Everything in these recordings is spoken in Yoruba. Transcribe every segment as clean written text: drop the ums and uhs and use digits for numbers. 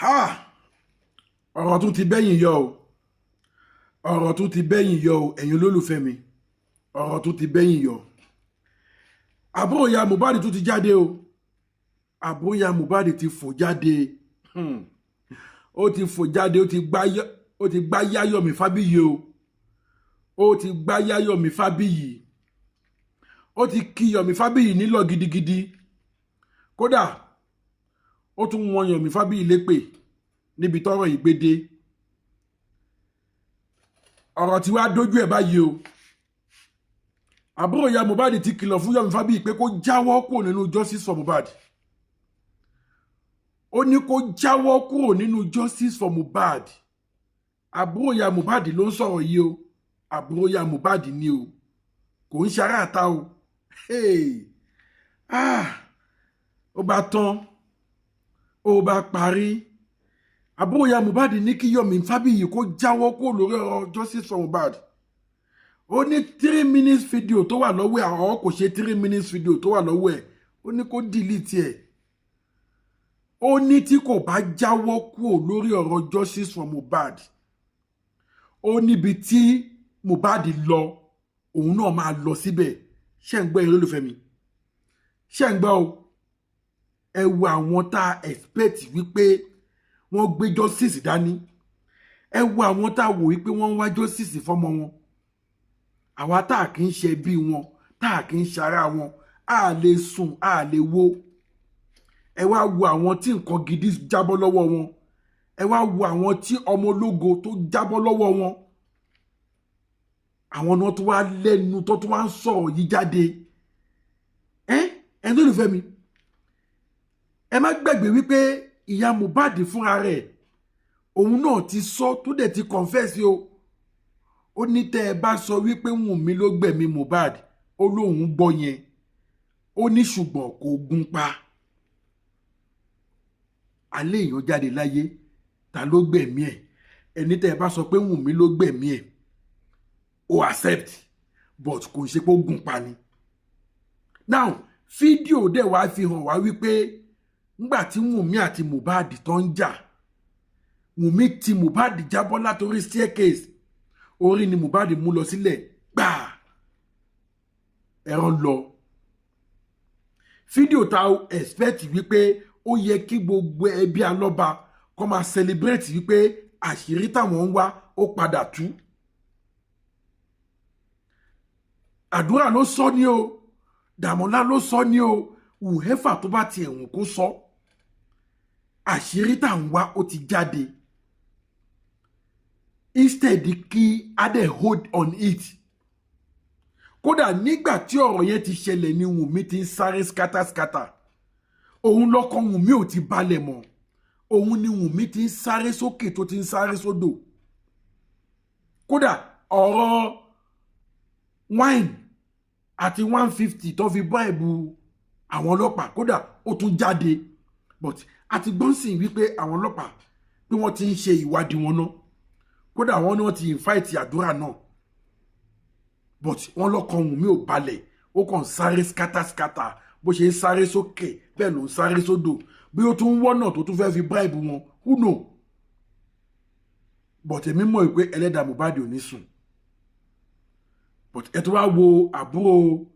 Ha, ọ̀rọ̀ tún ti bẹ́yìn yọ o, ọ̀rọ̀ tún ti bẹ́yìn yọ o, ẹ̀yin olólùfẹ́ mi, ọ̀rọ̀ tún ti bẹ́yìn yọ. Àbúrò ìyá Mohbad tún ti jáde o, àbúrò ìyá Mohbad ti fò jáde. Ó ti fò jáde, ó ti gbá Yáyọ̀mí Fábíyì o, ó ti gbá Yáyọ̀mí Fábíyì, ó ti kí Yọ̀mí Fábíyì nílọ gidigidi. Kódà ó tún wọn Yọ̀mí Fábíyì lépè níbi tọ́rọ̀ yìí gbé dé. Ọ̀rọ̀ tí wàá dójú ẹ̀ báyìí o. Àbúrò ìyá Mohbad ti kìlọ̀ fún Yọ̀mí Fábíyì pé kó jáwọ́ kúrò nínú justice for Mohbad. Ó ní kó jáwọ́ kúrò nínú justice for Mohbad. Àbúrò ìyá Mohbad ló ń sọ̀rọ̀ yìí o, àbúrò ìyá Mohbad ni o, kò ń ṣe aráàta o. Hey! Ah! Ó bá tán, ó bá parí. Àbúrò ìyá Mohbad ní kí Yomi Fabiyi kó jáwọ́ kúrò lórí ọ̀rọ̀ justice for Mohbad. Ó ní 3 minutes video tó wà lọ́wọ́ ẹ̀, àwọn kò ṣe 3 minutes video tó wà lọ́wọ́ ẹ̀, ó ní kó delete ẹ̀. Ó ní tí kò bá jáwọ́ kúrò lórí ọ̀rọ̀ justice for Mohbad, ó níbi tí Mohbad lọ, òun náà máa lọ síbẹ̀. Ṣé ń gbọ́, ẹ̀yin olólùfẹ́ mi? Ṣé ń gbọ́ o? Ẹ wo àwọn tá a expect wípé wọ́n gbé justice dání, ẹ wo àwọn tá a wò wípé wọ́n ń wá justice fọ́mọ wọn. Àwa tá a kì í ṣe bí wọn, tá a kì í ṣara wọn, a lè sùn, a lè wo. Ẹ wá wo àwọn tí nǹkan gidi jábọ́ lọ́wọ́ wọn, ẹ wá wo àwọn tí ọmọ ológo tó jábọ́ lọ́wọ́ wọn, àwọn náà tó wá lẹ́nu tó tó wá ń sọ̀rọ̀ yìí jáde. Ẹ ẹ lólùfẹ́ mi, ẹ má gbàgbé wípé ìyá Mohbad fúnra rẹ̀, òun náà ti sọ, tó dẹ̀ ti confess o. Ó ní tẹ́ ẹ bá sọ wípé Wùnmí ló gbẹ̀mí Mohbad, ó lóun gbọ́ yẹn, ó ní ṣùgbọ́n kò gún pa. Alẹ́ èèyàn jáde láyé, ta ló gbẹ̀mí ẹ̀? Ẹni tẹ́ ẹ bá sọ pé Wùnmí ló gbẹ̀mí ẹ̀, ó accept, but kò ṣe pé ó gún pa ni. Now, fídíò dẹ̀ wá fi hàn wá wípé ńgbà tí Wùnmí àti Mohbad tó ń jà, Wùnmí ti Mohbad jábọ́ látòrí staircase, orí ni Mohbad mú lọ sílẹ̀ gbáà, ẹran lọ. Fídíò ta expect wípé ó yẹ kí gbogbo ẹbí Alọ́ba kó máa celebrate wípé àṣírí táwọn ń wá, ó padà tú. Àdúrà ló sọ ní o, Dàmọ́lá ló sọ ní o, whoever tó bá tiẹ̀ wùn kó sọ, àṣírí tá ń wá, ó ti jáde. Instead kí a dẹ̀ hold on it. Kódà nígbà tí ọ̀rọ̀ yẹn ti ṣẹlẹ̀ ni Wùnmí ti ń sáré scatter scatter. Òun lọ́kàn Wùnmí ò ti balẹ̀ mọ́, òun ni Wùnmí ti ń sáré sókè, tó ti ń sáré sódò. Kódà ọ̀rọ̀ wine àti 150 tó fi bribe àwọn ọlọ́pàá, kódà ó tún jáde. But àti gbọ́n sì wípé àwọn ọlọ́pàá pé wọ́n ti ń ṣe ìwádìí wọn náà. Kódà wọ́n ní wọ́n ti invite Àdúrà náà, but wọ́n lọ́kàn Wùnmí ò balẹ̀, ó kàn sáré scatter scatter. Bó ṣe ń sáré sókè, bẹ́ẹ̀ ló ń sáré sódò, bí ó tún wọ́nà tó tún fẹ́ fi bribe wọn, who know. But èmi mọ̀ pé ẹlẹ́dàá Mohbad ò ní sùn. But ẹ tó wá wo àbúrò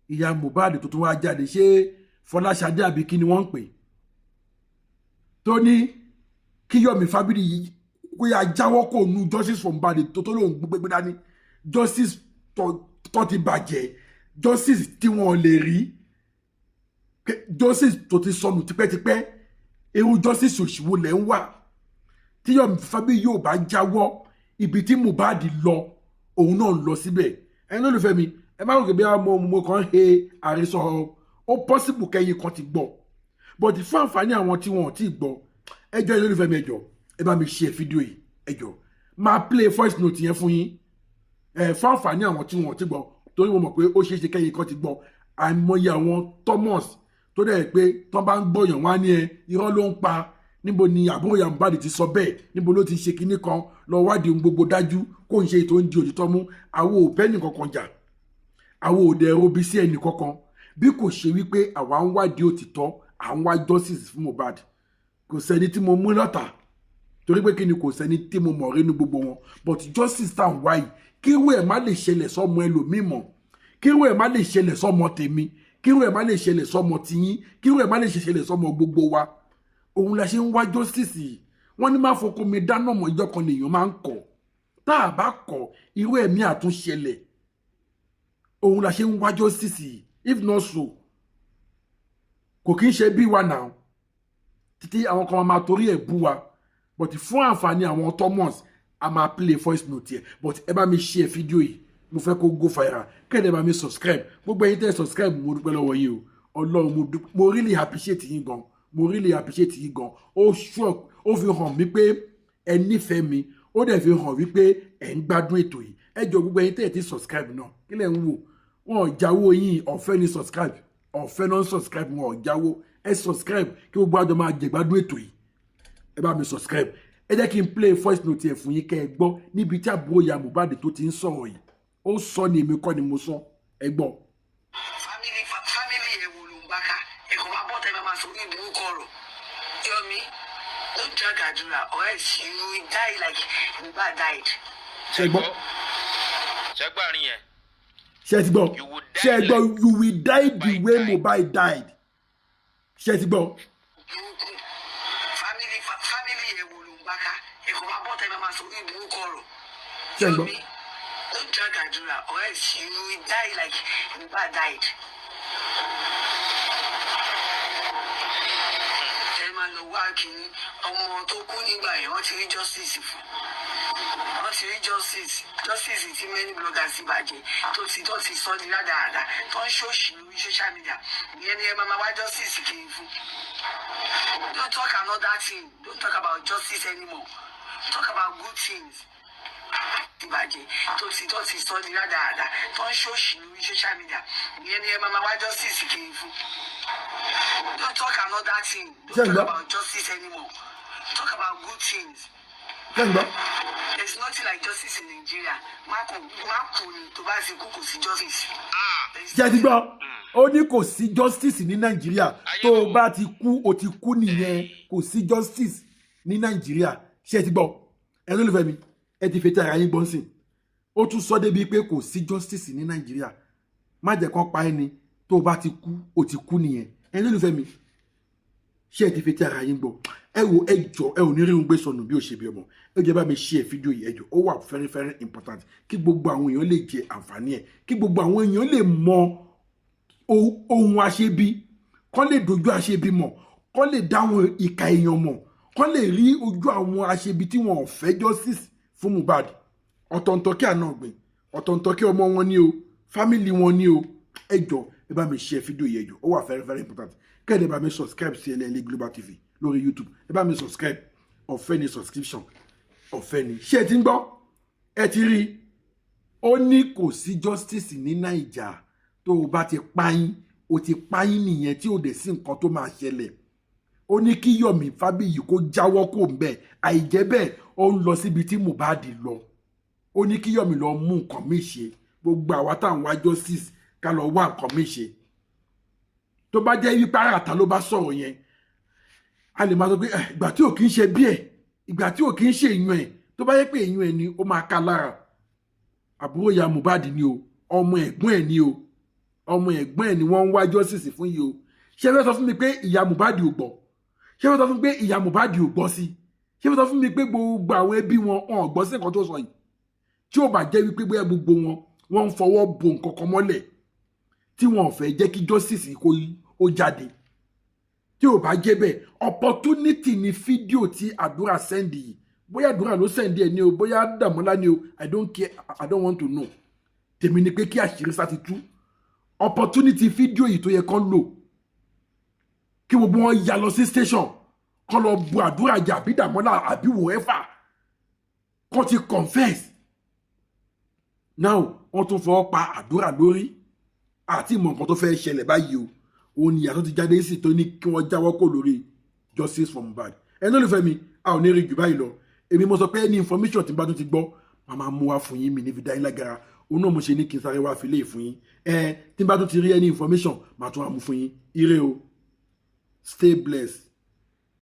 ìyá Mohbad tó tún wá jáde, ṣé Fọláṣadé àbí kí ni wọ́n ń pè, tó ní kí Yomi Fabiyi yìí kó yá jáwọ́ kó nu justice for Mohbad tó lóun gbégbé dání, justice tó ti bàjẹ́, justice tí wọ́n lè rí, justice tó ti sọnù tipẹ́tipẹ́, irú justice òṣìwò lẹ́ ń wà? Tí Yomi Fabiyi yóò bá jáwọ́, ibi tí Mohbad lọ, òun náà ń lọ síbẹ̀. Ẹ̀yin lólùfẹ́ mi, ẹ má rò pé bí mo kàn ń he àrísọ. Ó possible kẹ́yìn kan ti gbọ́, but fún àǹfààní àwọn tí wọn ò tí ì gbọ́, ẹ jọ̀ọ́, ẹ̀yin lólùfẹ́ mi, ẹ jọ̀ọ́, ẹ bá mi share fídíò yìí. Ẹ jọ̀ọ́, máa play voice note yẹn fún yín, ẹ fún àǹfààní àwọn tí wọn ò tí gbọ́, torí mo mọ̀ pé ó ṣeé ṣe kẹ́yìn kan ti gbọ́. Àìmọye àwọn Thomas tó dẹ̀ pé tán bá ń gbọ́yàn wá ní ẹ irọ́ ló ń pa. Níbo ni àbúrò ìyá Mohbad ti sọ bẹ́ẹ̀? Níbo ló ti ṣe kinní kan? Lọ wádìí ohun gbogbo dájú, kó ń ṣe ètò ń di òtítọ́ mú. Àwọn ò bẹ́ nìkankan jà, àwọn ò dẹ̀ robi sí ẹnì kankan, bí kò ṣe wípé àwa ń wádìí òtítọ́, à ń wá justice fún Mohbad. Kò sẹ́ni tí mo mú lọ́tà, torí pé kí ni? Kò sẹ́ni tí mo mọ̀ rí ní gbogbo wọn. But justice tá à ń wá yìí, kírú ẹ̀ má lè ṣẹlẹ̀ sọ́mọ ẹlòmíì mọ́, kírú ẹ̀ má lè ṣẹlẹ̀ sọ́mọ tèmi, kírú ẹ̀ má lè ṣẹlẹ̀ sọ́mọ tiyín, kírú ẹ̀ má lè ṣẹlẹ̀ sọ́mọ gbogbo wa, òun la ṣe ń wá justice yìí. Wọ́n ní má fọkọ mi dáná mọ́, ìjọ kan lèèyàn máa ń kọ̀. Tá a bá kọ̀, irú ẹ̀mí àtúnṣẹlẹ̀. Òun la ṣe ń wá justice yìí. If not so, kò kí ń ṣe bí wa náà títí àwọn kan máa torí ẹ̀ bú wa. But fún àǹfààní àwọn Thomas, a máa play voice note yẹ. But ẹ bá mi share fídíò yìí, mo fẹ́ kó go viral. Kẹ́ẹ̀dẹ̀ bá mi subscribe. Gbogbo ẹ̀yin tẹ́ ẹ subscribe, mo dúpẹ́ lọ́wọ́ yín o. Ọlọ́run, mo dúpẹ́, mo really appreciate yín gan, mo really appreciate yín gan. Ó sure, ó fi hàn mí pé ẹ nífẹ̀ẹ́ mi, ó dẹ̀ fi hàn wípé ẹ ń gbádùn ètò yìí. Ẹ jọ, gbogbo ẹ̀yin tẹ́ ẹ ti subscribe náà, kí lẹ̀ ń wò? Wọn ò jáwó yín, ọ̀fẹ́ ni subscribe, ọ̀fẹ́ náà subscribe, wọn ò jáwó. Ẹ subscribe kí gbogbo àjọ máa jẹ̀gbádùn ètò yìí. Ẹ bá mi subscribe. Ẹ jẹ́ kí n play voice note ẹ̀ fún yín kẹ́ ẹ gbọ́ níbi tí àbúrò ìyá Mohbad tó ti ń sọ̀rọ̀ yìí. Ó sọ ní, èmi kọ́ ni mo sọ, ẹ gbọ́. Family ẹ wo ló ń bá ká? Ẹ kò máa bọ́ tẹ́ ẹ máa sọ ní burúkú ọ̀rọ̀. Yomi, don't drag Àdúrà or else you will die like Mohbad died. Ṣe gbọ́? Ṣẹgbàrin yẹn. Ṣe ti gbọ́? You will die Ṣe gbọ́? like You will die the Mohbad way died. Mohbad died. Ṣe ti gbọ́? Burúkú family ẹ wo ló ń bá ká? Ẹ kò máa bọ́ tẹ́ ẹ máa sọ ní burúkú ọ̀rọ̀. Ṣe gbọ́? Yomi, don't drag Àdúrà or else you will die like Mohbad died. Ẹ máa lọ wá kínní ọmọ tó kú nígbà yẹn, wọ́n ti rí justice fún, wọ́n ti rí justice. Justice tí many bloggers ti bàjẹ́, tó ti sọ di rádaràda, tó ń ṣòṣì lórí social media, ìyẹn ni ẹ máa wá justice kiri fún. Don't talk another thing, don't talk about justice anymore, talk about good things. Ti bàjẹ́, tó ti sọ di rádaràda, tó ń ṣòṣì lórí social media, ìyẹn ni ẹ máa wá justice kiri fún. Don't talk another thing, Ṣé don't ń talk gbọ́? about justice anymore, talk about good things. Ṣe ń gbọ́? There's nothing like justice in Nigeria. Má kò má kò ní tó bá ti kú, kò sí justice. There's Ṣe ti gbọ́? Ó ní kò sí justice ní Nàìjíríà, tó o bá ti kú, o ti kú nìyẹn, kò sí justice ní Nàìjíríà. Ṣe ti gbọ́? Ẹ ló lè fẹ́ mi, ẹ ti fetí ara yín gbọ́n sìn. Ó tún sọ débi pé kò sí justice ní Nàìjíríà, má jẹ́ kán pa ẹni, tó o bá ti kú, o ti kú nìyẹn. Ẹ ló lè fẹ́ mi, ṣé ẹ ti fetí ara yín gbọ́? Ẹ wo, ẹ jọ, ẹ ò ní rí ohun gbé sọnù bí ó ṣe bí ọmọ. Ẹ jẹ́ bá mi share fídíò yìí, ẹ jọ. Ó wà very very important kí gbogbo àwọn èèyàn lè jẹ àǹfààní ẹ, kí gbogbo àwọn èèyàn lè mọ ohun àṣebi, kọ́ lè dojú àṣebi mọ̀, kọ́ lè dáwọn ìka èèyàn mọ̀, kọ́ lè rí ojú àwọn àṣebi tí wọn ò fẹ́ justice fún Mohbad. Ọ̀tọ̀ǹtọ̀kí àná ọ̀gbìn, ọ̀tọ̀ǹtọ̀kí ọmọ wọn ni o, family wọn ni o. Ẹ jọ, ẹ bá mi share fídíò yìí, ẹ jọ. Ó wà very very important. Kẹ́ẹ̀dẹ̀ bá mi subscribe sí Ẹlẹ́ẹ̀lẹ́ Global TV lórí YouTube. Ẹ bá mi subscribe, ọ̀fẹ́ ni subscription, ọ̀fẹ́ ni. Ṣé ẹ ti ń gbọ́? Ẹ ti rí i, ó ní kò sí justice ní Naija, tó o bá ti páyín, o ti páyín nìyẹn, tí ò dẹ̀ sí nǹkan tó máa ṣẹlẹ̀. Ó ní kí Yomi Fabiyi kó jáwọ́ kó ń bẹ̀, àìjẹ́ bẹ́ẹ̀, ó ń lọ síbi tí Mohbad lọ. Ó ní kí Yomi lọ mú nǹkan míì ṣe. Gbogbo àwa tá à ń wá justice, ká lọ wá nǹkan míì ṣe. Tó bá jẹ́ wípé àràtà ló bá sọ̀rọ̀ yẹn, a lè máa sọ pé ìgbà tí ò kí ń ṣe bí ẹ̀, ìgbà tí ò kí ń ṣe èèyàn ẹ̀. Tó bá yẹ pé èèyàn ẹ̀ ni, ó máa ká lára. Àbúrò ìyá Mohbad ni o, ọmọ ẹ̀gbọ́n ẹ̀ ni o, ọmọ ẹ̀gbọ́n ẹ̀ ni wọ́n ń wá justice fún yìí o. Ṣé ẹ fẹ́ sọ fún mi pé ìyá Mohbad ò gbọ́? Ṣé ẹ fẹ́ sọ fún mi pé ìyá Mohbad ò gbọ́ sí? Ṣé ẹ fẹ́ sọ fún mi pé gbogbo àwọn ẹbí wọn ò gbọ́ sí nǹkan tó sọ yìí? Tí ó bá jẹ́ wípé bóyá gbogbo wọn, wọ́n ń fọwọ́ bo nǹkan kan mọ́lẹ̀ tí wọn ò fẹ́ jẹ́ kí justice kó ó jáde, tí ò bá jẹ́ bẹ́ẹ̀, opportunity ni fídíò tí Àdúrà send yìí. Bóyá Àdúrà ló send ẹ̀ ní o, bóyá Dàmọ́lá ní o, I don't care, I don't want to know. Tèmi ni pé kí àṣírí sá ti tú. Opportunity fídíò yìí tó yẹ kán lò, kí gbogbo wọn ya lọ sí station, kán lọ bu Àdúrà jà, àbí Dàmọ́lá, àbí whoever, kán ti confess. Now wọ́n tún fọwọ́ pa Àdúrà lórí àti ìmọ̀ nǹkan tó fẹ́ ṣẹlẹ̀ báyìí o. Òun ni ìyàtọ̀ ti jáde sí tó ní kí wọ́n jáwọ́ kó lórí justice for Mohbad. Ẹni olùfẹ́ mi, a ò ní rí jù báyìí lọ. Èmi mo sọ pé ní information tí n bá tún ti gbọ́, màá máa mú wá fún yín. Mi ní fi dá yín lágara, òun náà mo ṣe ní kí n sáré wá fi lé fún yín. Ẹ tí n bá tún ti rí any information, màá tún wá mú fún yín. Ire o, stay blessed.